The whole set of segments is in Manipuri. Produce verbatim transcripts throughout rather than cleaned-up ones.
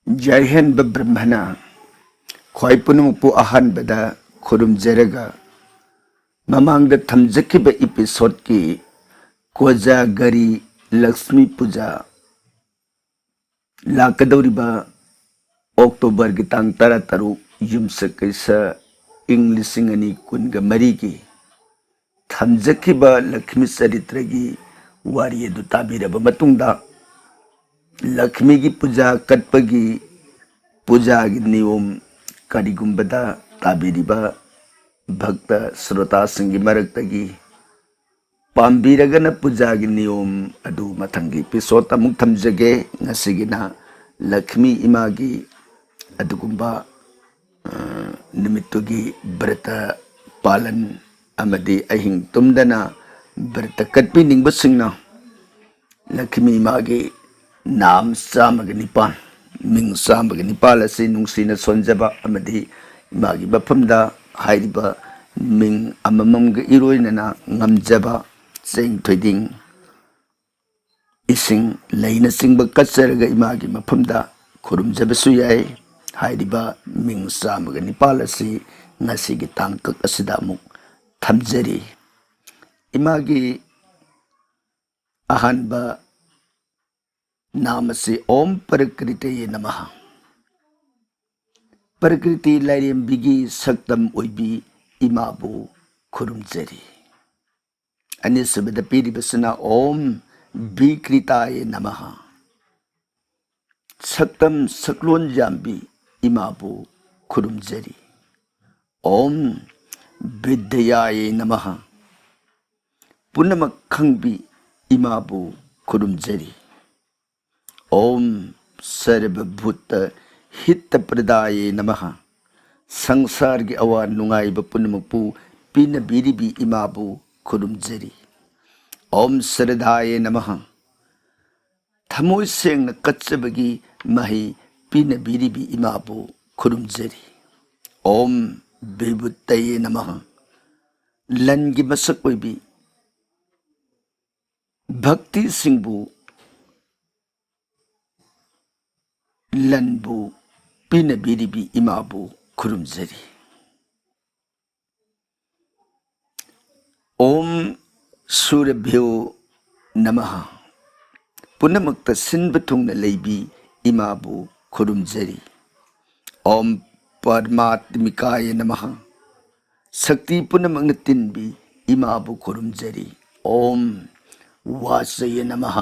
ꯌꯥꯏꯍꯟꯕ ꯕ꯭ꯔꯍ꯭ꯃꯅ ꯈ꯭ꯋꯥꯏ ꯄꯨꯝꯅꯃꯛꯄꯨ ꯑꯍꯥꯟꯕꯗ ꯈꯨꯔꯨꯝꯖꯔꯒ, ꯃꯃꯥꯡꯗ ꯊꯝꯖꯈꯤꯕ episodeꯀꯤ ꯀꯣꯖꯥꯒꯔꯤ ꯂꯛꯁꯃꯤ ꯄꯨꯖꯥ ꯂꯥꯛꯀꯗꯧꯔꯤꯕ Octoberꯒꯤ ꯇꯥꯡ ꯇꯔꯥꯇꯔꯨꯛ, ꯌꯨꯝꯁꯀꯩꯁ, ꯏꯪ ꯂꯤꯁꯤꯡ ꯑꯅꯤ ꯀꯨꯟꯒ ꯃꯔꯤꯒꯤ ꯊꯝꯖꯈꯤꯕ ꯂꯛꯁꯃꯤ ꯆꯔꯤꯇ꯭ꯔꯒꯤ ꯋꯥꯔꯤ ꯑꯗꯨ ꯇꯥꯕꯤꯔꯕ ꯃꯇꯨꯡꯗ, ꯂꯛꯁꯃꯤꯒꯤ ꯄꯨꯖꯥ ꯀꯠꯄꯒꯤ ꯄꯨꯖꯥꯒꯤ ꯅꯤꯌꯣꯝ ꯀꯔꯤꯒꯨꯝꯕꯗ ꯇꯥꯕꯤꯔꯤꯕ ꯚꯛꯇ ꯁ꯭ꯔꯣꯇꯥꯁꯤꯡꯒꯤ ꯃꯔꯛꯇꯒꯤ ꯄꯥꯝꯕꯤꯔꯒꯅ ꯄꯨꯖꯥꯒꯤ ꯅꯤꯌꯣꯝ ꯑꯗꯨ ꯃꯊꯪꯒꯤ episodeꯇ ꯑꯃꯨꯛ ꯊꯝꯖꯒꯦ꯫ ꯉꯁꯤꯒꯤꯅ ꯂꯛꯁꯃꯤ ꯏꯃꯥꯒꯤ ꯑꯗꯨꯒꯨꯝꯕ, ꯑ, ꯅꯨꯃꯤꯠꯇꯨꯒꯤ ꯕ꯭ꯔꯇ ꯄꯥꯂꯟ ꯑꯃꯗꯤ ꯑꯍꯤꯡ ꯇꯨꯝꯗꯅ ꯕ꯭ꯔꯇ ꯀꯠꯄꯤꯅꯤꯡꯕꯁꯤꯡꯅ ꯂꯛꯁꯃꯤ ꯏꯃꯥꯒꯤ ꯅꯥꯝ ꯆꯥꯝꯃꯒ ꯅꯤꯄꯥꯟ, ꯃꯤꯡ ꯆꯥꯝꯃꯒ ꯅꯤꯄꯥꯟ ꯑꯁꯤ ꯅꯨꯡꯁꯤꯅ ꯁꯣꯟꯖꯕ ꯑꯃꯗꯤ ꯏꯃꯥꯒꯤ ꯃꯐꯝꯗ ꯍꯥꯏꯔꯤꯕ ꯃꯤꯡ ꯑꯃꯃꯝꯒ ꯏꯔꯣꯏꯅꯅ ꯉꯝꯖꯕ ꯆꯦꯡ ꯊꯣꯏꯗꯤꯡ, ꯏꯁꯤꯡ, ꯂꯩꯅꯆꯤꯡꯕ ꯀꯠꯆꯔꯒ ꯏꯃꯥꯒꯤ ꯃꯐꯝꯗ ꯈꯨꯔꯨꯝꯖꯕꯁꯨ ꯌꯥꯏ꯫ ꯍꯥꯏꯔꯤꯕ ꯃꯤꯡ ꯆꯥꯝꯃꯒ ꯅꯤꯄꯥꯟ ꯑꯁꯤ ꯉꯁꯤꯒꯤ ꯇꯥꯡꯀꯛ ꯑꯁꯤꯗ ꯑꯃꯨꯛ ꯊꯝꯖꯔꯤ꯫ ꯏꯃꯥꯒꯤ ꯑꯍꯥꯟꯕ ꯅꯥꯝ ꯑꯁꯤ ꯑꯣꯝ ꯄ꯭ꯔꯀ꯭ꯔꯤꯇꯌꯦ ꯅꯃꯍ꯫ ꯄ꯭ꯔꯀ꯭ꯔꯤꯇꯤ ꯂꯥꯏꯔꯦꯝꯕꯤꯒꯤ ꯁꯛꯇꯝ ꯑꯣꯏꯕꯤ ꯏꯃꯥꯕꯨ ꯈꯨꯔꯨꯝꯖꯔꯤ꯫ ꯑꯅꯤꯁꯨꯕꯗ ꯄꯤꯔꯤꯕꯁꯤꯅ ꯑꯣꯝ ꯕꯤꯀ꯭ꯔꯤꯇꯥꯌꯦ ꯅꯃꯍ꯫ ꯁꯛꯇꯝ ꯁꯛꯂꯣꯟ ꯌꯥꯝꯕꯤ ꯏꯃꯥꯕꯨ ꯈꯨꯔꯨꯝꯖꯔꯤ꯫ ꯑꯣꯝ ꯕꯤꯗ꯭ꯌꯥꯌꯦ ꯅꯃꯍ꯫ ꯄꯨꯝꯅꯃꯛ ꯈꯪꯕꯤ ꯏꯃꯥꯕꯨ ꯈꯨꯔꯨꯝꯖꯔꯤ꯫ ꯑꯣꯝ ꯁꯔꯕꯚꯨꯇ ꯍꯤꯇꯄ꯭ꯔꯗꯥꯌꯦ ꯅꯃꯍ꯫ ꯁꯪꯁꯥꯔꯒꯤ ꯑꯋꯥ ꯅꯨꯡꯉꯥꯏꯕ ꯄꯨꯝꯅꯃꯛꯄꯨ ꯄꯤꯅꯕꯤꯔꯤꯕꯤ ꯏꯃꯥꯕꯨ ꯈꯨꯔꯨꯝꯖꯔꯤ꯫ ꯑꯣꯝ ꯁ꯭ꯔꯗꯥꯌꯦ ꯅꯃꯍ꯫ ꯊꯃꯣꯏ ꯁꯦꯡꯅ ꯀꯠꯆꯕꯒꯤ ꯃꯍꯩ ꯄꯤꯅꯕꯤꯔꯤꯕꯤ ꯏꯃꯥꯕꯨ ꯈꯨꯔꯨꯝꯖꯔꯤ꯫ ꯑꯣꯝ ꯕꯤꯕꯨꯠꯇꯌꯦ ꯅꯃꯍ꯫ ꯂꯟꯒꯤ ꯃꯁꯛ ꯑꯣꯏꯕꯤ ꯚꯛꯇꯤꯁꯤꯡꯕꯨ ꯂꯟꯕꯨ ꯄꯤꯅꯕꯤꯔꯤꯕꯤ ꯏꯃꯥꯕꯨ ꯈꯨꯔꯨꯝꯖꯔꯤ꯫ ॐ सूर्यभ्यो नमः꯫ ꯄꯨꯝꯅꯃꯛꯇ ꯁꯤꯟꯕ ꯊꯨꯡꯅ ꯂꯩꯕꯤ ꯏꯃꯥꯕꯨ ꯈꯨꯔꯨꯝꯖꯔꯤ꯫ ॐ पद्मात्मिकाय नमः। ꯁꯛꯇꯤ ꯄꯨꯝꯅꯃꯛꯅ ꯇꯤꯟꯕꯤ ꯏꯃꯥꯕꯨ ꯈꯨꯔꯨꯝꯖꯔꯤ꯫ ॐ वाचय नमः।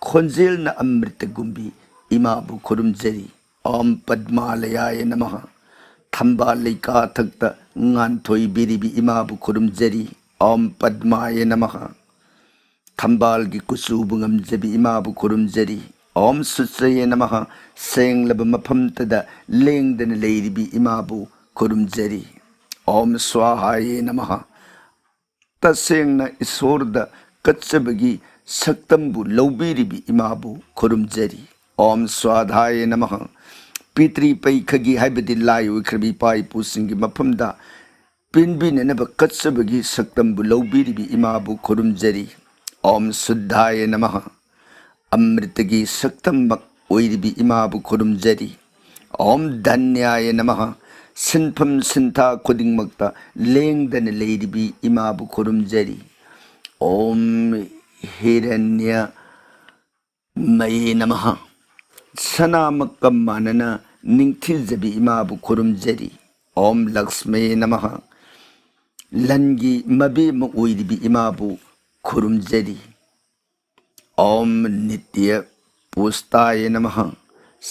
ꯈꯣꯟꯖꯦꯜꯅ ꯑꯃ꯭ꯔꯤꯇꯒꯨꯝꯕꯤ ꯏꯃꯥꯕꯨ ꯈꯨꯔꯨꯝꯖꯔꯤ꯫ ॐ पद्मालयाय नमः। ꯊꯝꯕꯥꯜ ꯂꯩꯀꯥꯊꯛꯇ ꯉꯥꯟꯊꯣꯏꯕꯤꯔꯤꯕꯤ ꯏꯃꯥꯕꯨ ꯈꯨꯔꯨꯝꯖꯔꯤ꯫ ॐ पद्माय नमः। ꯊꯝꯕꯥꯜꯒꯤ ꯀꯨꯆꯨꯕꯨ ꯉꯝꯖꯕꯤ ꯏꯃꯥꯕꯨ ꯈꯨꯔꯨꯝꯖꯔꯤ꯫ ॐ शुचये नमः꯫ ꯁꯦꯡꯂꯕ ꯃꯐꯝꯇꯗ ꯂꯦꯡꯗꯅ ꯂꯩꯔꯤꯕꯤ ꯏꯃꯥꯕꯨ ꯈꯨꯔꯨꯝꯖꯔꯤ꯫ ॐ स्वाहाय नमः꯫ ꯇꯁꯦꯡꯅ ꯏꯁꯣꯔꯗ ꯀꯠꯆꯕꯒꯤ ꯁꯛꯇꯝꯕꯨ ꯂꯧꯕꯤꯔꯤꯕꯤ ꯏꯃꯥꯕꯨ ꯈꯨꯔꯨꯝꯖꯔꯤ꯫ ॐ स्वाधाय नमः꯫ ꯄꯤꯇ꯭ꯔꯤ ꯄꯩꯈꯒꯤ ꯍꯥꯏꯕꯗꯤ ꯂꯥꯏ ꯑꯣꯏꯈ꯭ꯔꯕꯤ ꯏꯄꯥ ꯏꯄꯨꯁꯤꯡꯒꯤ ꯃꯐꯝꯗ ꯄꯦꯟꯕꯤꯅꯅꯕ ꯀꯠꯆꯕꯒꯤ ꯁꯛꯇꯝꯕꯨ ꯂꯧꯕꯤꯔꯤꯕꯤ ꯏꯃꯥꯕꯨ ꯈꯨꯔꯨꯝꯖꯔꯤ꯫ ॐ शुद्धाय नमः꯫ ꯑꯃ꯭ꯔꯤꯇꯒꯤ ꯁꯛꯇꯝꯃꯛ ꯑꯣꯏꯔꯤꯕꯤ ꯏꯃꯥꯕꯨ ꯈꯨꯔꯨꯝꯖꯔꯤ꯫ ॐ धन्याय नमः꯫ ꯁꯤꯟꯐꯝ ꯁꯤꯟꯊꯥ ꯈꯨꯗꯤꯡꯃꯛꯇ ꯂꯦꯡꯗꯅ ꯂꯩꯔꯤꯕꯤ ꯏꯃꯥꯕꯨ ꯈꯨꯔꯨꯝꯖꯔꯤ꯫ ॐ हिरण्य मये नमः। ꯁꯅꯥꯃꯛꯀ ꯃꯥꯟꯅꯅ ꯅꯤꯡꯊꯤꯖꯕꯤ ꯏꯃꯥꯕꯨ ꯈꯨꯔꯨꯝꯖꯔꯤ꯫ ॐ लक्ष्मी नमः꯫ ꯂꯟꯒꯤ ꯃꯕꯦꯝꯃ ꯑꯣꯏꯔꯤꯕꯤ ꯏꯃꯥꯕꯨ ꯈꯨꯔꯨꯝꯖꯔꯤ꯫ ॐ नित्य पुष्टाय नमः।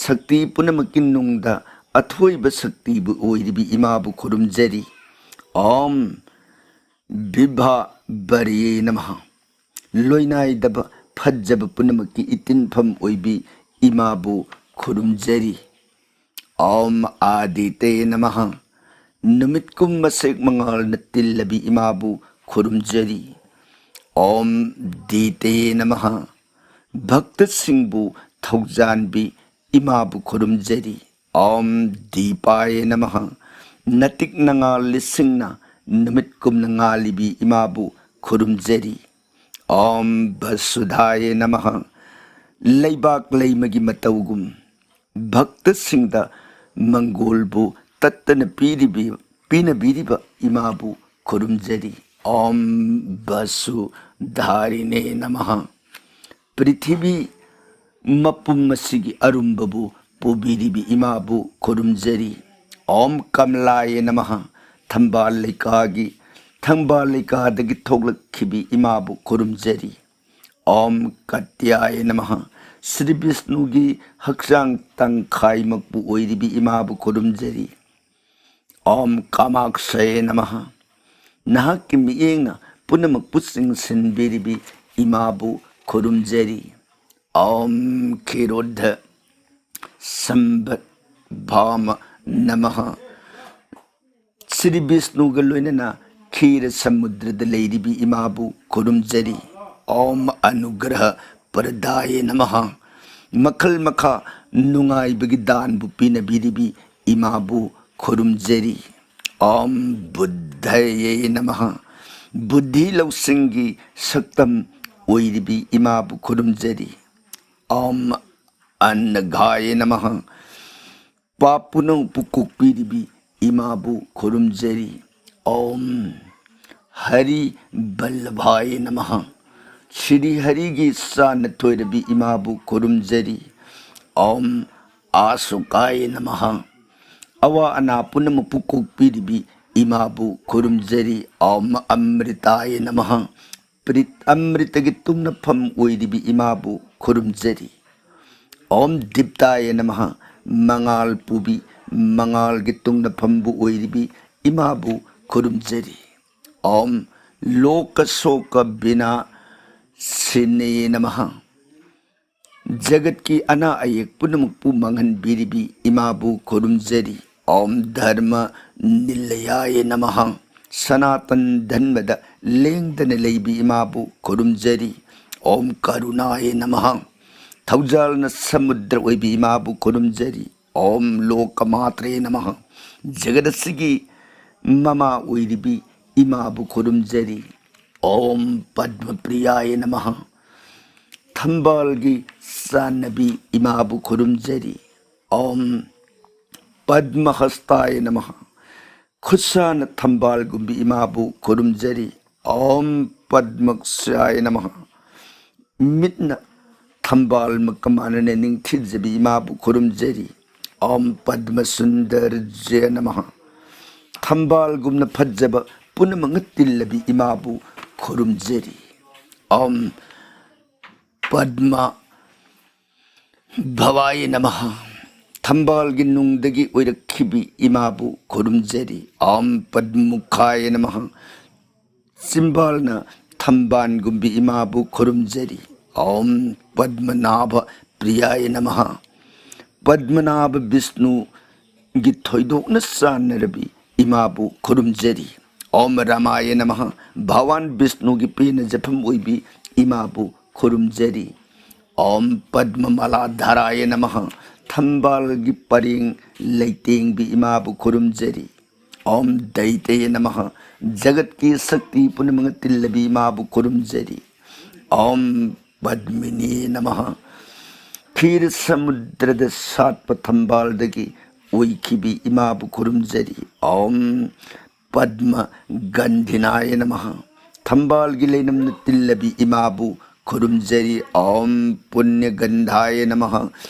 ꯁꯛꯇꯤ ꯄꯨꯝꯅꯃꯛꯀꯤ ꯅꯨꯡꯗ ꯑꯊꯣꯏꯕ ꯁꯛꯇꯤꯕꯨ ꯑꯣꯏꯔꯤꯕꯤ ꯏꯃꯥꯕꯨ ꯈꯨꯔꯨꯝꯖꯔꯤ꯫ ॐ विभा वरये नमः। ꯂꯣꯏꯅꯥꯏꯗꯕ ꯐꯖꯕ ꯄꯨꯝꯅꯃꯛꯀꯤ ꯏꯇꯤꯟꯐꯝ ꯑꯣꯏꯕꯤ ꯏꯃꯥꯕꯨ ꯈꯨꯔꯨꯝꯖꯔꯤ꯫ ॐ आदिते नमः। ꯅꯨꯃꯤꯠꯀꯨꯝ ꯃꯁꯦꯛ ꯃꯉꯥꯜꯅ ꯇꯤꯜꯂꯕꯤ ꯏꯃꯥꯕꯨ ꯈꯨꯔꯨꯝꯖꯔꯤ꯫ ॐ दीते नमः꯫ ꯚꯛꯇꯁꯤꯡꯕꯨ ꯊꯧꯖꯥꯟꯕꯤ ꯏꯃꯥꯕꯨ ꯈꯨꯔꯨꯝꯖꯔꯤ꯫ ॐ दीपाय नमः। ꯅꯇꯤꯛ ꯅꯉꯥꯜ ꯂꯤꯁꯤꯡꯅ ꯅꯨꯃꯤꯠꯀꯨꯝꯅ ꯉꯥꯜꯂꯤꯕꯤ ꯏꯃꯥꯕꯨ ꯈꯨꯔꯨꯝꯖꯔꯤ꯫ ॐ वसुधाय नमः। ꯂꯩꯕꯥꯛ ꯂꯩꯃꯒꯤ ꯃꯇꯧꯒꯨꯝ ꯚꯛꯇꯁꯤꯡꯗ ꯃꯪꯒꯣꯜꯕꯨ ꯇꯠꯇꯅ ꯄꯤꯔꯤꯕꯤ ꯄꯤꯅꯕꯤꯔꯤꯕ ꯏꯃꯥꯕꯨ ꯈꯨꯔꯨꯝꯖꯔꯤ꯫ ॐ वसुधारिणे नमः। ꯄ꯭ꯔꯤꯊꯤꯕꯤ ꯃꯄꯨꯝ ꯑꯁꯤꯒꯤ ꯑꯔꯨꯝꯕꯕꯨ ꯄꯨꯕꯤꯔꯤꯕꯤ ꯏꯃꯥꯕꯨ ꯈꯨꯔꯨꯝꯖꯔꯤ꯫ ॐ कमलाय नमः꯫ ꯊꯝꯕꯥꯜ ꯂꯩꯀꯥꯒꯤ ꯊꯝꯕꯥꯜ ꯂꯩꯀꯥꯗꯒꯤ ꯊꯣꯛꯂꯛꯈꯤꯕꯤ ꯏꯃꯥꯕꯨ ꯈꯨꯔꯨꯝꯖꯔꯤ꯫ ॐ कत्याय नमः꯫ ꯁ꯭ꯔꯤ ꯕꯤꯁꯅꯨꯒꯤ ꯍꯛꯆꯥꯡ ꯇꯪꯈꯥꯏꯃꯛꯄꯨ ꯑꯣꯏꯔꯤꯕꯤ ꯏꯃꯥꯕꯨ ꯈꯨꯔꯨꯝꯖꯔꯤ꯫ ॐ कामाक्षये नमः꯫ ꯅꯍꯥꯛꯀꯤ ꯃꯤꯠꯌꯦꯡꯅ ꯄꯨꯝꯅꯃꯛꯄꯨ ꯆꯤꯡꯁꯤꯟꯕꯤꯔꯤꯕꯤ ꯏꯃꯥꯕꯨ ꯈꯨꯔꯨꯝꯖꯔꯤ꯫ ॐ क्षीरोद्ध संभवाम नमः। ꯁ꯭ꯔꯤ ꯕꯤꯁꯅꯨꯒ ꯂꯣꯏꯅꯅ ꯈꯤꯔ ꯁꯃꯨꯗ꯭ꯔꯗ ꯂꯩꯔꯤꯕꯤ ꯏꯃꯥꯕꯨ ꯈꯨꯔꯨꯝꯖꯔꯤ꯫ ॐ अनुग्रह प्रदाय नमः꯫ ꯃꯈꯜ ꯃꯈꯥ ꯅꯨꯡꯉꯥꯏꯕꯒꯤ ꯗꯥꯟꯕꯨ ꯄꯤꯅꯕꯤꯔꯤꯕꯤ ꯏꯃꯥꯕꯨ ꯈꯨꯔꯨꯝꯖꯔꯤ꯫ ॐ बुद्धये नमः꯫ ꯕꯨꯙꯤ ꯂꯧꯁꯤꯡꯒꯤ ꯁꯛꯇꯝ ꯑꯣꯏꯔꯤꯕꯤ ꯏꯃꯥꯕꯨ ꯈꯨꯔꯨꯝꯖꯔꯤ꯫ ॐ अनघाय नमः। ꯄꯥꯞ ꯄꯨꯝꯅꯃꯛꯄꯨ ꯀꯣꯛꯄꯤꯔꯤꯕꯤ ꯏꯃꯥꯕꯨ ꯈꯨꯔꯨꯝꯖꯔꯤ꯫ ॐ हरि वल्लभाय नमः। ꯁ꯭ꯔꯤ ꯍꯔꯤꯒꯤ ꯆꯥꯟꯅ ꯊꯣꯏꯔꯕꯤ ꯏꯃꯥꯕꯨ ꯈꯨꯔꯨꯝꯖꯔꯤ꯫ ॐ आशुकाय नमः। ꯑꯋꯥ ꯑꯅꯥ ꯄꯨꯝꯅꯃꯛꯄꯨ ꯀꯣꯛꯄꯤꯔꯤꯕꯤ ꯏꯃꯥꯕꯨ ꯈꯨꯔꯨꯝꯖꯔꯤ꯫ ॐ अमृताय नमः। ꯄ꯭ꯔꯤꯠ ꯑꯃ꯭ꯔꯤꯇꯒꯤ ꯇꯨꯡꯅꯐꯝ ꯑꯣꯏꯔꯤꯕꯤ ꯏꯃꯥꯕꯨ ꯈꯨꯔꯨꯝꯖꯔꯤ꯫ ॐ दीप्ताय नमः꯫ ꯃꯉꯥꯜ ꯄꯨꯕꯤ, ꯃꯉꯥꯜꯒꯤ ꯇꯨꯡꯅꯐꯝꯕꯨ ꯑꯣꯏꯔꯤꯕꯤ ꯏꯃꯥꯕꯨ ꯈꯨꯔꯨꯝꯖꯔꯤ꯫ ॐ लोक शोक विनाशिने नमः। ꯖꯒꯠꯀꯤ ꯑꯅꯥ ꯑꯌꯦꯛ ꯄꯨꯝꯅꯃꯛꯄꯨ ꯃꯥꯡꯍꯟꯕꯤꯔꯤꯕꯤ ꯏꯃꯥꯕꯨ ꯈꯨꯔꯨꯝꯖꯔꯤ꯫ ॐ धर्म निलयाय नमः। ꯁꯅꯥꯇꯟ ꯙꯔꯃꯗ ꯂꯦꯡꯗꯅ ꯂꯩꯕꯤ ꯏꯃꯥꯕꯨ ꯈꯨꯔꯨꯝꯖꯔꯤ꯫ ॐ करुणाय नमः। ꯊꯧꯖꯥꯜꯅ ꯁꯃꯨꯗ꯭ꯔ ꯑꯣꯏꯕꯤ ꯏꯃꯥꯕꯨ ꯈꯨꯔꯨꯝꯖꯔꯤ꯫ ॐ लोकमात्रे नमः꯫ ꯖꯒꯠ ꯑꯁꯤꯒꯤ ꯃꯃꯥ ꯑꯣꯏꯔꯤꯕꯤ ꯏꯃꯥꯕꯨ ꯈꯨꯔꯨꯝꯖꯔꯤ꯫ ॐ पद्मप्रियाय नमः। ꯊꯝꯕꯥꯜꯒꯤ ꯆꯥꯟꯅꯕꯤ ꯏꯃꯥꯕꯨ ꯈꯨꯔꯨꯝꯖꯔꯤ꯫ ॐ पद्महस्ताय नमः। ꯈꯨꯠꯁꯥꯅ ꯊꯝꯕꯥꯜꯒꯨꯝꯕꯤ ꯏꯃꯥꯕꯨ ꯈꯨꯔꯨꯝꯖꯔꯤ꯫ ॐ पद्मक्षाय नमः। ꯃꯤꯠꯅ ꯊꯝꯕꯥꯜꯃꯛꯀ ꯃꯥꯟꯅꯅ ꯅꯤꯡꯊꯤꯖꯕꯤ ꯏꯃꯥꯕꯨ ꯈꯨꯔꯨꯝꯖꯔꯤ꯫ ॐ पद्मसुन्दराय नमः। ꯊꯝꯕꯥꯜꯒꯨꯝꯅ ꯐꯖꯕ ꯄꯨꯝꯅꯃꯛꯅ ꯇꯤꯜꯂꯕꯤ ꯏꯃꯥꯕꯨ ꯈꯨꯔꯨꯝꯖꯔꯤ꯫ ॐ पद्म भवाय नमः। ꯊꯝꯕꯥꯜꯒꯤ ꯅꯨꯡꯗꯒꯤ ꯑꯣꯏꯔꯛꯈꯤꯕꯤ ꯏꯃꯥꯕꯨ ꯈꯨꯔꯨꯝꯖꯔꯤ꯫ ॐ पद्ममुखाय नमः। ꯆꯤꯝꯕꯥꯜꯅ ꯊꯝꯕꯥꯜꯒꯨꯝꯕꯤ ꯏꯃꯥꯕꯨ ꯈꯨꯔꯨꯝꯖꯔꯤ꯫ ॐ पद्मनाभप्रियाय नमः। ꯄꯗꯃꯅꯥꯚ ꯕꯤꯁꯅꯨꯒꯤ ꯊꯣꯏꯗꯣꯛꯅ ꯆꯥꯟꯅꯔꯕꯤ ꯏꯃꯥꯕꯨ ꯈꯨꯔꯨꯝꯖꯔꯤ꯫ ॐ रामाय नमः। ꯚꯒꯋꯥꯟ ꯕꯤꯁꯅꯨꯒꯤ ꯄꯦꯟꯅ ꯖꯐꯝ ꯑꯣꯏꯕꯤ ꯏꯃꯥꯕꯨ ꯈꯨꯔꯨꯝꯖꯔꯤ꯫ ॐ पद्ममालाधराय नमः। ꯊꯝꯕꯥꯜꯒꯤ ꯄꯔꯦꯡ ꯂꯩꯇꯦꯡꯕꯤ ꯏꯃꯥꯕꯨ ꯈꯨꯔꯨꯝꯖꯔꯤ꯫ ॐ दैत्याय नमः। ꯖꯒꯠꯀꯤ ꯁꯛꯇꯤ ꯄꯨꯝꯅꯃꯛꯅ ꯇꯤꯜꯂꯕꯤ ꯏꯃꯥꯕꯨ ꯈꯨꯔꯨꯝꯖꯔꯤ꯫ ॐ पद्मिनी नमः। ꯈꯤꯔ ꯁꯃꯨꯗ꯭ꯔꯗ ꯁꯥꯠꯄ ꯊꯝꯕꯥꯜꯗꯒꯤ ꯑꯣꯏꯈꯤꯕꯤ ꯏꯃꯥꯕꯨ ꯈꯨꯔꯨꯝꯖꯔꯤ꯫ ॐ पद्मगन्धिनाय नमः। ꯊꯝꯕꯥꯜꯒꯤ ꯂꯩꯅꯝꯅ ꯇꯤꯜꯂꯕꯤ ꯏꯃꯥꯕꯨ ꯈꯨꯔꯨꯝꯖꯔꯤ꯫ ॐ पुण्यगन्धाय नमः꯫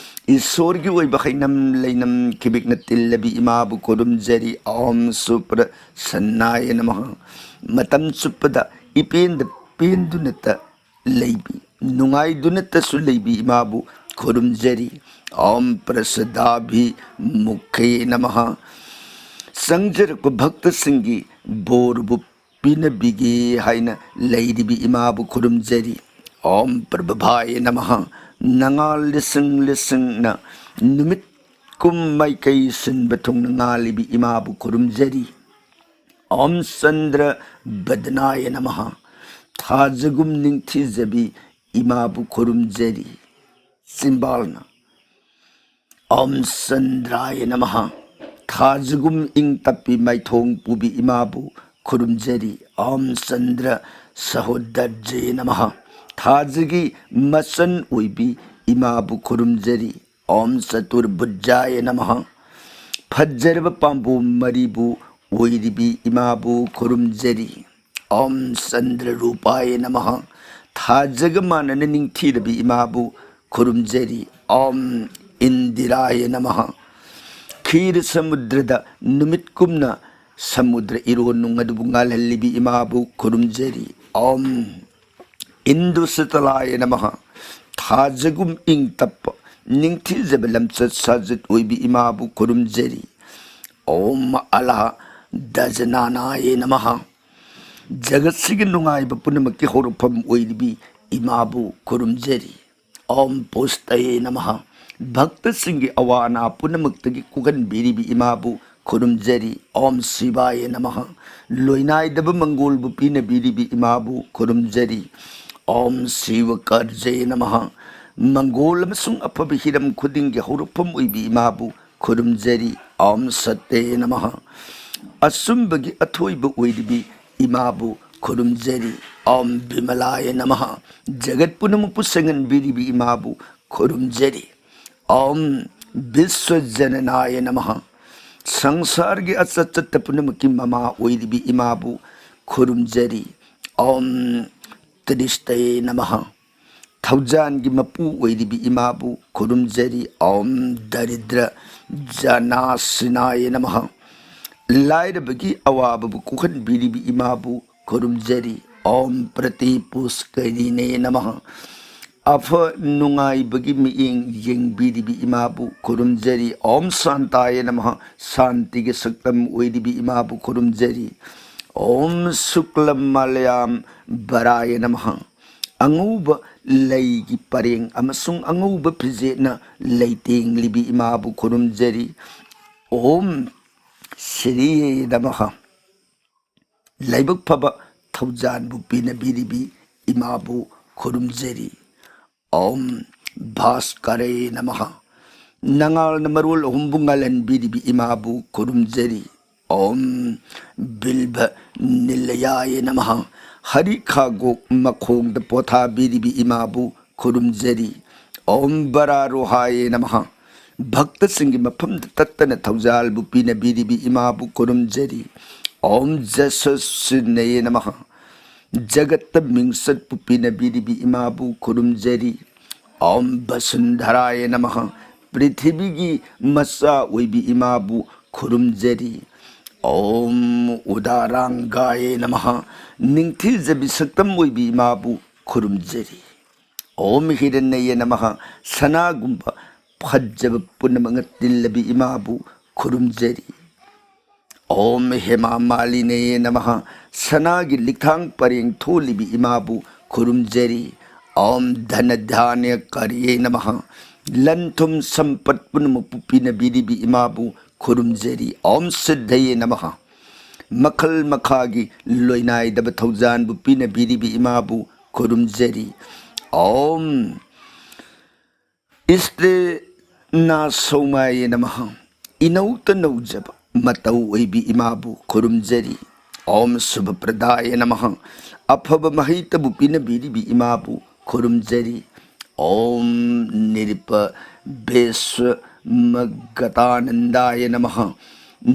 ꯏꯁꯣꯔꯒꯤ ꯑꯣꯏꯕ ꯍꯩꯅꯝ ꯂꯩꯅꯝ ꯈꯤꯕꯤꯛꯅ ꯇꯤꯜꯂꯕꯤ ꯏꯃꯥꯕꯨ ꯈꯨꯔꯨꯝꯖꯔꯤ꯫ ॐ सुप्रसन्नाय नमः꯫ ꯃꯇꯝ ꯆꯨꯞꯄꯗ ꯏꯄꯦꯟꯗ ꯄꯦꯟꯗꯨꯅꯇ ꯂꯩꯕꯤ, ꯅꯨꯡꯉꯥꯏꯗꯨꯅꯇꯁꯨ ꯂꯩꯕꯤ ꯏꯃꯥꯕꯨ ꯈꯨꯔꯨꯝꯖꯔꯤ꯫ ॐ प्रसादाभिमुखे नमः꯫ ꯆꯪꯖꯔꯛꯄ ꯚꯛꯇꯁꯤꯡꯒꯤ ꯕꯣꯔꯕꯨ ꯄꯤꯅꯕꯤꯒꯦ ꯍꯥꯏꯅ ꯂꯩꯔꯤꯕꯤ ꯏꯃꯥꯕꯨ ꯈꯨꯔꯨꯝꯖꯔꯤ꯫ ॐ प्रभाय नमः꯫ ꯅꯉꯥꯜ ꯂꯤꯁꯤꯡ ꯂꯤꯁꯤꯡꯅ ꯅꯨꯃꯤꯠ ꯀꯨꯝ ꯃꯥꯏꯀꯩ ꯁꯤꯟꯕ ꯊꯨꯡꯅ ꯉꯥꯜꯂꯤꯕꯤ ꯏꯃꯥꯕꯨ ꯈꯨꯔꯨꯝꯖꯔꯤ꯫ ॐ चन्द्रवदनाय नमः꯫ ꯊꯥꯖꯒꯨꯝ ꯅꯤꯡꯊꯤꯖꯕꯤ ꯏꯃꯥꯕꯨ ꯈꯨꯔꯨꯝꯖꯔꯤ꯫ ꯆꯤꯝꯕꯥꯜꯅ ॐ चन्द्राय नमः꯫ ꯊꯥꯖꯒꯨꯝ ꯏꯪ ꯇꯞꯄꯤ ꯃꯥꯏꯊꯣꯡ ꯄꯨꯕꯤ ꯏꯃꯥꯕꯨ ꯈꯨꯔꯨꯝꯖꯔꯤ꯫ ॐ चन्द्रसहोदराय नमः꯫ ꯊꯥꯖꯒꯤ ꯃꯆꯟ ꯑꯣꯏꯕꯤ ꯏꯃꯥꯕꯨ ꯈꯨꯔꯨꯝꯖꯔꯤ꯫ Om Chaturbhujaya Namaha. ꯐꯖꯔꯕ ꯄꯥꯝꯕꯣꯝ ꯃꯔꯤꯕꯨ ꯑꯣꯏꯔꯤꯕꯤ ꯏꯃꯥꯕꯨ ꯈꯨꯔꯨꯝꯖꯔꯤ꯫ Om Chandra Rupaya Namaha. ꯊꯥꯖꯒ ꯃꯥꯟꯅꯅ ꯅꯤꯡꯊꯤꯔꯕꯤ ꯏꯃꯥꯕꯨ ꯈꯨꯔꯨꯝꯖꯔꯤ꯫ Om Indiraya Namaha. ꯈꯤꯔ ꯁꯃꯨꯗ꯭ꯔꯗ ꯅꯨꯃꯤꯠꯀꯨꯝꯅ ꯁꯃꯨꯗ꯭ꯔ ꯏꯔꯣꯟꯅꯨꯡ ꯑꯗꯨꯕꯨ ꯉꯥꯜꯍꯜꯂꯤꯕꯤ ꯏꯃꯥꯕꯨ ꯈꯨꯔꯨꯝꯖꯔꯤ꯫ Om Indu Sitalaya Namaha. ꯊꯥꯖꯒꯨꯝ ꯏꯪ ꯇꯞꯄ, ꯅꯤꯡꯊꯤꯖꯕ ꯂꯝꯆꯠ ꯁꯥꯖꯠ ꯑꯣꯏꯕꯤ ꯏꯃꯥꯕꯨ ꯈꯨꯔꯨꯝꯖꯔꯤ꯫ Om Alaha Dajananaya Namaha. ꯖꯒꯠꯁꯤꯒꯤ ꯅꯨꯡꯉꯥꯏꯕ ꯄꯨꯝꯅꯃꯛꯀꯤ ꯍꯧꯔꯛꯐꯝ ꯑꯣꯏꯔꯤꯕꯤ ꯏꯃꯥꯕꯨ ꯈꯨꯔꯨꯝꯖꯔꯤ꯫ Om Pustaye Namaha. ꯚꯛꯇꯁꯤꯡꯒꯤ ꯑꯋꯥ ꯑꯅꯥ ꯄꯨꯝꯅꯃꯛꯇꯒꯤ ꯀꯣꯛꯍꯟꯕꯤꯔꯤꯕꯤ ꯏꯃꯥꯕꯨ ꯈꯨꯔꯨꯝꯖꯔꯤ꯫ Om Shivaya Namaha. ꯂꯣꯏꯅꯥꯏꯗꯕ ꯃꯪꯒꯣꯜꯕꯨ ꯄꯤꯅꯕꯤꯔꯤꯕꯤ ꯏꯃꯥꯕꯨ ꯈꯨꯔꯨꯝꯖꯔꯤ꯫ Om Shiva Karjaye Namaha. ꯃꯪꯒꯣꯜ ꯑꯃꯁꯨꯡ ꯑꯐꯕ ꯍꯤꯔꯝ ꯈꯨꯗꯤꯡꯒꯤ ꯍꯧꯔꯛꯐꯝ ꯑꯣꯏꯕꯤ ꯏꯃꯥꯕꯨ ꯈꯨꯔꯨꯝꯖꯔꯤ꯫ Om Satye Namaha. ꯑꯆꯨꯝꯕꯒꯤ ꯑꯊꯣꯏꯕ ꯑꯣꯏꯔꯤꯕꯤ ꯏꯃꯥꯕꯨ ꯈꯨꯔꯨꯝꯖꯔꯤ꯫ Om Bimalaya Namaha. ꯖꯒꯠ ꯄꯨꯝꯅꯃꯛꯄꯨ ꯁꯦꯡꯍꯟꯕꯤꯔꯤꯕꯤ ꯏꯃꯥꯕꯨ ꯈꯨꯔꯨꯝꯖꯔꯤ꯫ Om Biswajananaya Namaha. ꯁꯪꯁꯥꯔꯒꯤ ꯑꯆꯠ ꯆꯠꯇ ꯄꯨꯝꯅꯃꯛꯀꯤ ꯃꯃꯥ ꯑꯣꯏꯔꯤꯕꯤ ꯏꯃꯥꯕꯨ ꯈꯨꯔꯨꯝꯖꯔꯤ꯫ Om Tristhaye Namaha. ꯊꯧꯖꯥꯟꯒꯤ ꯃꯄꯨ ꯑꯣꯏꯔꯤꯕꯤ ꯏꯃꯥꯕꯨ ꯈꯨꯔꯨꯝꯖꯔꯤ꯫ Om Daridra Janashinaya Namaha. ꯂꯥꯏꯔꯕꯒꯤ ꯑꯋꯥꯕꯕꯨ ꯀꯣꯛꯍꯟꯕꯤꯔꯤꯕꯤ ꯏꯃꯥꯕꯨ ꯈꯨꯔꯨꯝꯖꯔꯤ꯫ Om Prati Pushkarine Namaha. ꯑꯐ ꯅꯨꯡꯉꯥꯏꯕꯒꯤ ꯃꯤꯠꯌꯦꯡ ꯌꯦꯡꯕꯤꯔꯤꯕꯤ ꯏꯃꯥꯕꯨ ꯈꯨꯔꯨꯝꯖꯔꯤ꯫ Om Shantaya Namaha. ꯁꯥꯟꯇꯤꯒꯤ ꯁꯛꯇꯝ ꯑꯣꯏꯔꯤꯕꯤ ꯏꯃꯥꯕꯨ ꯈꯨꯔꯨꯝꯖꯔꯤ꯫ Om Shuklam Malayam Varaya Namaha. ꯑꯉꯧꯕ ꯂꯩꯒꯤ ꯄꯔꯦꯡ ꯑꯃꯁꯨꯡ ꯑꯉꯧꯕ ꯐꯤꯖꯦꯠꯅ ꯂꯩꯇꯦꯡꯂꯤꯕꯤ ꯏꯃꯥꯕꯨ ꯈꯨꯔꯨꯝꯖꯔꯤ꯫ Om Shriye Namaha. ꯂꯥꯏꯕꯛ ꯐꯕ ꯊꯧꯖꯥꯟꯕꯨ ꯄꯤꯅꯕꯤꯔꯤꯕꯤ ꯏꯃꯥꯕꯨ ꯈꯨꯔꯨꯝꯖꯔꯤ꯫ Om Bhaskare Namaha. ꯅꯉꯥꯜꯅ ꯃꯔꯣꯜ ꯑꯍꯨꯝꯕꯨ ꯉꯥꯜꯍꯟꯕꯤꯔꯤꯕꯤ ꯏꯃꯥꯕꯨ ꯈꯨꯔꯨꯝꯖꯔꯤ꯫ Om Bilva Nilayaya Namaha. Harry ꯈꯥꯒꯣꯛ ꯃꯈꯣꯡꯗ ꯄꯣꯊꯥꯕꯤꯔꯤꯕꯤ ꯏꯃꯥꯕꯨ ꯈꯨꯔꯨꯝꯖꯔꯤ꯫ ॐ वरारोहाय नमः। ꯚꯛꯇꯁꯤꯡꯒꯤ ꯃꯐꯝꯗ ꯇꯠꯇꯅ ꯊꯧꯖꯥꯜꯕꯨ ꯄꯤꯅꯕꯤꯔꯤꯕꯤ ꯏꯃꯥꯕꯨ ꯈꯨꯔꯨꯝꯖꯔꯤ꯫ ॐ जशस्विन्ये नमः। ꯖꯒꯠꯇ ꯃꯤꯡꯆꯠꯄꯨ ꯄꯤꯅꯕꯤꯔꯤꯕꯤ ꯏꯃꯥꯕꯨ ꯈꯨꯔꯨꯝꯖꯔꯤ꯫ ॐ वसुन्धराय नमः꯫ ꯄ꯭ꯔꯤꯊꯤꯕꯤꯒꯤ ꯃꯆꯥ ꯑꯣꯏꯕꯤ ꯏꯃꯥꯕꯨ ꯈꯨꯔꯨꯝꯖꯔꯤ꯫ ॐ उदाराङ्गाय नमः꯫ ꯅꯤꯡꯊꯤꯖꯕꯤ ꯁꯛꯇꯝ ꯑꯣꯏꯕꯤ ꯏꯃꯥꯕꯨ ꯈꯨꯔꯨꯝꯖꯔꯤ꯫ ॐ हिरण्ये नमः꯫ ꯁꯅꯥꯒꯨꯝꯕ ꯐꯖꯕ ꯄꯨꯝꯅꯃꯛꯅ ꯇꯤꯜꯂꯕꯤ ꯏꯃꯥꯕꯨ ꯈꯨꯔꯨꯝꯖꯔꯤ꯫ ॐ हेमामालिने नमः꯫ ꯁꯅꯥꯒꯤ ꯂꯤꯛꯊꯥꯡ ꯄꯔꯦꯡ ꯊꯣꯜꯂꯤꯕꯤ ꯏꯃꯥꯕꯨ ꯈꯨꯔꯨꯝꯖꯔꯤ꯫ ॐ धनधान्यकर्ये नमः꯫ ꯂꯟ ꯊꯨꯝ ꯁꯝꯄꯠ ꯄꯨꯝꯅꯃꯛꯄꯨ ꯄꯤꯅꯕꯤꯔꯤꯕꯤ ꯏꯃꯥꯕꯨ ꯈꯨꯔꯨꯝꯖꯔꯤ꯫ ॐ सिद्धये नमः꯫ ꯃꯈꯜ ꯃꯈꯥꯒꯤ ꯂꯣꯏꯅꯥꯏꯗꯕ ꯊꯧꯖꯥꯟꯕꯨ ꯄꯤꯅꯕꯤꯔꯤꯕꯤ ꯏꯃꯥꯕꯨ ꯈꯨꯔꯨꯝꯖꯔꯤ꯫ ॐ स्त्रीणासौमाय नमः꯫ ꯏꯅꯧꯇ ꯅꯧꯖꯕ ꯃꯇꯧ ꯑꯣꯏꯕꯤ ꯏꯃꯥꯕꯨ ꯈꯨꯔꯨꯝꯖꯔꯤ꯫ ॐ शुभप्रदाय नमः꯫ ꯑꯐꯕ ꯃꯍꯩꯇꯕꯨ ꯄꯤꯅꯕꯤꯔꯤꯕꯤ ꯏꯃꯥꯕꯨ ꯈꯨꯔꯨꯝꯖꯔꯤ꯫ ॐ नृपवेश्मगतानन्दाय नमः꯫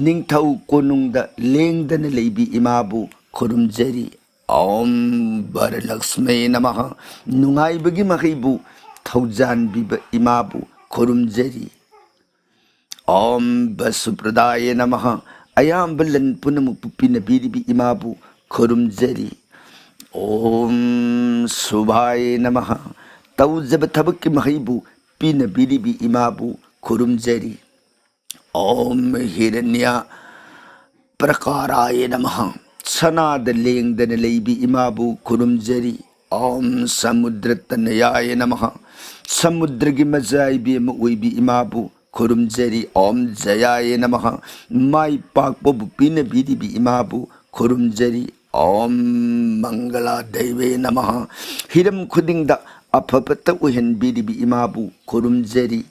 ꯅꯤꯡꯊꯧ ꯀꯣꯅꯨꯡꯗ ꯂꯦꯡꯗꯅ ꯂꯩꯕꯤ ꯏꯃꯥꯕꯨ ꯈꯨꯔꯨꯝꯖꯔꯤ꯫ ॐ वरलक्ष्मी नमः꯫ ꯅꯨꯡꯉꯥꯏꯕꯒꯤ ꯃꯍꯩꯕꯨ ꯊꯧꯖꯥꯟꯕꯤꯕ ꯏꯃꯥꯕꯨ ꯈꯨꯔꯨꯝꯖꯔꯤ꯫ ॐ वसुप्रदाय नमः꯫ ꯑꯌꯥꯝꯕ ꯂꯟ ꯄꯨꯝꯅꯃꯛꯄꯨ ꯄꯤꯅꯕꯤꯔꯤꯕꯤ ꯏꯃꯥꯕꯨ ꯈꯨꯔꯨꯝꯖꯔꯤ꯫ ॐ शुभाय नमः꯫ ꯇꯧꯖꯕ ꯊꯕꯛꯀꯤ ꯃꯍꯩꯕꯨ ꯄꯤꯅꯕꯤꯔꯤꯕꯤ ꯏꯃꯥꯕꯨ ꯈꯨꯔꯨꯝꯖꯔꯤ꯫ ॐ हिरण्यप्राकाराय नमः। ꯁꯅꯥꯗ ꯂꯦꯡꯗꯅ ꯂꯩꯕꯤ ꯏꯃꯥꯕꯨ ꯈꯨꯔꯨꯝꯖꯔꯤ꯫ ॐ समुद्रतनयाय नमः꯫ ꯁꯃꯨꯗ꯭ꯔꯒꯤ ꯃꯖꯥꯏꯕꯤ ꯑꯃ ꯑꯣꯏꯕꯤ ꯏꯃꯥꯕꯨ ꯈꯨꯔꯨꯝꯖꯔꯤ꯫ ॐ जयाय नमः꯫ ꯃꯥꯏ ꯄꯥꯛꯄꯕꯨ ꯄꯤꯅꯕꯤꯔꯤꯕꯤ ꯏꯃꯥꯕꯨ ꯈꯨꯔꯨꯝꯖꯔꯤ꯫ ॐ मङ्गलादेवे नमः। ꯍꯤꯔꯝ ꯈꯨꯗꯤꯡꯗ ꯑꯐꯕꯇ ꯑꯣꯏꯍꯟꯕꯤꯔꯤꯕꯤ ꯏꯃꯥꯕꯨ ꯈꯨꯔꯨꯝꯖꯔꯤ꯫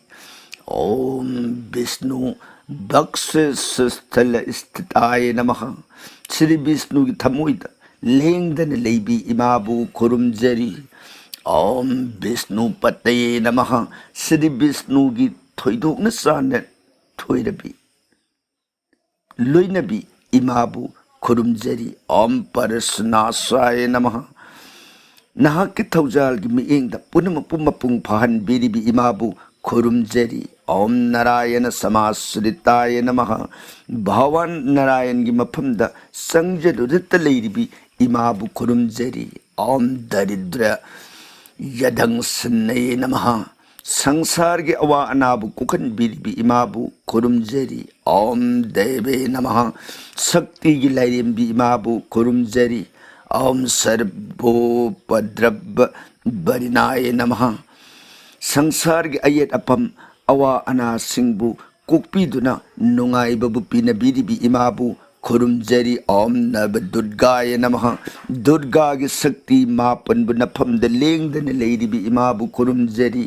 ॐ विष्णुवक्षःस्थलस्थिताय नमः꯫ ꯁ꯭ꯔꯤ ꯕꯤꯁꯅꯨꯒꯤ ꯊꯃꯣꯏꯗ ꯂꯦꯡꯗꯅ ꯂꯩꯕꯤ ꯏꯃꯥꯕꯨ ꯈꯨꯔꯨꯝꯖꯔꯤ꯫ ॐ विष्णुपतये नमः꯫ ꯁ꯭ꯔꯤ ꯕꯤꯁꯅꯨꯒꯤ ꯊꯣꯏꯗꯣꯛꯅ ꯆꯥꯟꯅ ꯊꯣꯏꯔꯕꯤ ꯂꯣꯏꯅꯕꯤ ꯏꯃꯥꯕꯨ ꯈꯨꯔꯨꯝꯖꯔꯤ꯫ ॐ ꯄꯔꯁꯨꯅꯥꯁꯥꯌ ꯅꯃः꯫ ꯅꯍꯥꯛꯀꯤ ꯊꯧꯖꯥꯜꯒꯤ ꯃꯤꯠꯌꯦꯡꯗ ꯄꯨꯝꯅꯃꯛꯄꯨ ꯃꯄꯨꯡ ꯐꯥꯍꯟꯕꯤꯔꯤꯕꯤ ꯏꯃꯥꯕꯨ ꯈꯨꯔꯨꯝꯖꯔꯤ꯫ ॐ ꯅꯔꯥꯌꯅ ꯁꯃꯥꯁ꯭ꯔꯤꯇꯥꯌ ꯅꯃः꯫ ꯚꯒꯋꯥꯟ ꯅꯔꯥꯌꯟꯒꯤ ꯃꯐꯝꯗ ꯆꯪꯖꯗꯨꯅꯇ ꯂꯩꯔꯤꯕꯤ ꯏꯃꯥꯕꯨ ꯈꯨꯔꯨꯝꯖꯔꯤ꯫ ॐ ꯗꯔꯤꯗ꯭ꯔ ꯌꯗꯪꯁꯤꯟꯅꯌꯦ ꯅꯃः꯫ ꯁꯪꯁꯥꯔꯒꯤ ꯑꯋꯥ ꯑꯅꯥꯕꯨ ꯀꯣꯛꯍꯟꯕꯤꯔꯤꯕꯤ ꯏꯃꯥꯕꯨ ꯈꯨꯔꯨꯝꯖꯔꯤ꯫ ॐ ꯗꯦꯕꯦ ꯅꯃः꯫ ꯁꯛꯇꯤꯒꯤ ꯂꯥꯏꯔꯦꯝꯕꯤ ꯏꯃꯥꯕꯨ ꯈꯨꯔꯨꯝꯖꯔꯤ꯫ ॐ ꯁꯔꯕꯣꯄꯗ꯭ꯔꯕ ꯕꯔꯤꯅꯥꯌ ꯅꯃः꯫ ꯁꯪꯁꯥꯔꯒꯤ ꯑꯌꯦꯠ ꯑꯄꯝ ꯑꯋꯥ ꯑꯅꯥꯁꯤꯡꯕꯨ ꯀꯣꯛꯄꯤꯗꯨꯅ ꯅꯨꯡꯉꯥꯏꯕꯕꯨ ꯄꯤꯅꯕꯤꯔꯤꯕꯤ ꯏꯃꯥꯕꯨ ꯈꯨꯔꯨꯝꯖꯔꯤ꯫ ॐ ꯅꯕ ꯗꯨꯔꯒꯥꯌ ꯅꯃः꯫ ꯗꯨꯔꯒꯥꯒꯤ ꯁꯛꯇꯤ ꯃꯥꯄꯟꯕꯨ ꯅꯐꯝꯗ ꯂꯦꯡꯗꯅ ꯂꯩꯔꯤꯕꯤ ꯏꯃꯥꯕꯨ ꯈꯨꯔꯨꯝꯖꯔꯤ꯫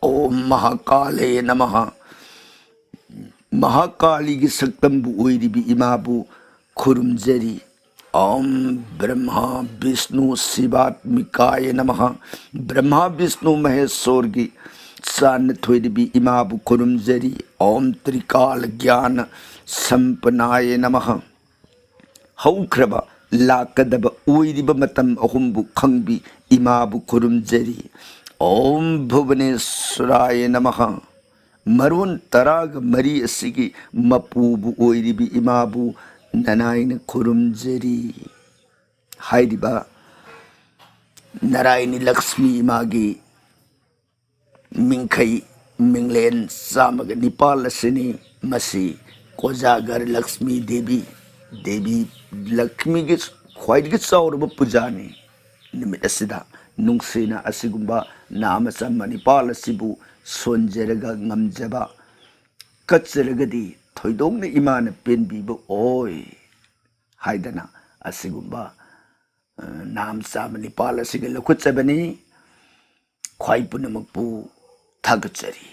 ॐ ꯃꯍꯥꯀꯥꯂꯦ ꯅꯃः꯫ ꯃꯍꯥꯀꯥꯂꯤꯒꯤ ꯁꯛꯇꯝꯕꯨ ꯑꯣꯏꯔꯤꯕꯤ ꯏꯃꯥꯕꯨ ꯈꯨꯔꯨꯝꯖꯔꯤ꯫ ॐ ꯕ꯭ꯔꯍ꯭ꯃ ꯕꯤꯁꯅꯨ ꯁꯤꯕꯥꯠꯃꯤꯀꯥꯌ ꯅꯃः꯫ ꯕ꯭ꯔꯍ꯭ꯃ ꯕꯤꯁꯅꯨ ꯃꯍꯦꯁꯣꯔꯒꯤ ꯆꯥꯟꯅ ꯊꯣꯏꯔꯤꯕꯤ ꯏꯃꯥꯕꯨ ꯈꯨꯔꯨꯝꯖꯔꯤ꯫ ॐ ꯇ꯭ꯔꯤꯀꯥꯂ ꯒ꯭ꯌꯥꯅ ꯁꯝꯄꯟꯅꯥꯌ ꯅꯃः꯫ ꯍꯧꯈ꯭ꯔꯕ, ꯂꯥꯛꯀꯗꯕ, ꯑꯣꯏꯔꯤꯕ ꯃꯇꯝ ꯑꯍꯨꯝꯕꯨ ꯈꯪꯕꯤ ꯏꯃꯥꯕꯨ ꯈꯨꯔꯨꯝꯖꯔꯤ꯫ ॐ ꯚꯨꯕꯅꯦꯁ꯭ꯋꯔꯥꯌ ꯅꯃः꯫ ꯃꯔꯣꯟ ꯇꯔꯥꯒ ꯃꯔꯤ ꯑꯁꯤꯒꯤ ꯃꯄꯨꯕꯨ ꯑꯣꯏꯔꯤꯕꯤ ꯏꯃꯥꯕꯨ ꯅꯅꯥꯏꯅ ꯈꯨꯔꯨꯝꯖꯔꯤ꯫ ꯍꯥꯏꯔꯤꯕ ꯅꯔꯥꯏꯅꯤ ꯂꯛꯁꯃꯤ ꯏꯃꯥꯒꯤ ꯃꯤꯡꯈꯩ ꯃꯤꯡꯂꯦꯟ ꯆꯥꯝꯃꯒ ꯅꯤꯄꯥꯜ ꯑꯁꯤꯅꯤ꯫ ꯃꯁꯤ ꯀꯣꯖꯥꯒꯔ ꯂꯛꯁꯃꯤ ꯗꯦꯕꯤ, ꯗꯦꯕꯤ ꯂꯛꯁꯃꯤꯒꯤ ꯈ꯭ꯋꯥꯏꯗꯒꯤ ꯆꯥꯎꯔꯕ ꯄꯨꯖꯥꯅꯤ꯫ ꯅꯨꯃꯤꯠ ꯑꯁꯤꯗ ꯅꯨꯡꯁꯤꯅ ꯑꯁꯤꯒꯨꯝꯕ ꯅꯥꯃ ꯆꯥꯝꯃ ꯅꯤꯄꯥꯜ ꯑꯁꯤꯕꯨ ꯁꯣꯟꯖꯔꯒ ꯉꯝꯖꯕ ꯀꯠꯆꯔꯒꯗꯤ ꯊꯣꯏꯗꯣꯛꯅ ꯏꯃꯥꯅ ꯄꯦꯟꯕꯤꯕ ꯑꯣꯏ ꯍꯥꯏꯗꯅ ꯑꯁꯤꯒꯨꯝꯕ, ꯑ, ꯅꯥꯝ ꯆꯥꯝꯃ ꯅꯤꯄꯥꯜ ꯑꯁꯤꯒ ꯂꯧꯈꯠꯆꯕꯅꯤ꯫ ꯈ꯭ꯋꯥꯏ ꯄꯨꯝꯅꯃꯛꯄꯨ ꯊꯥꯒꯠꯆꯔꯤ꯫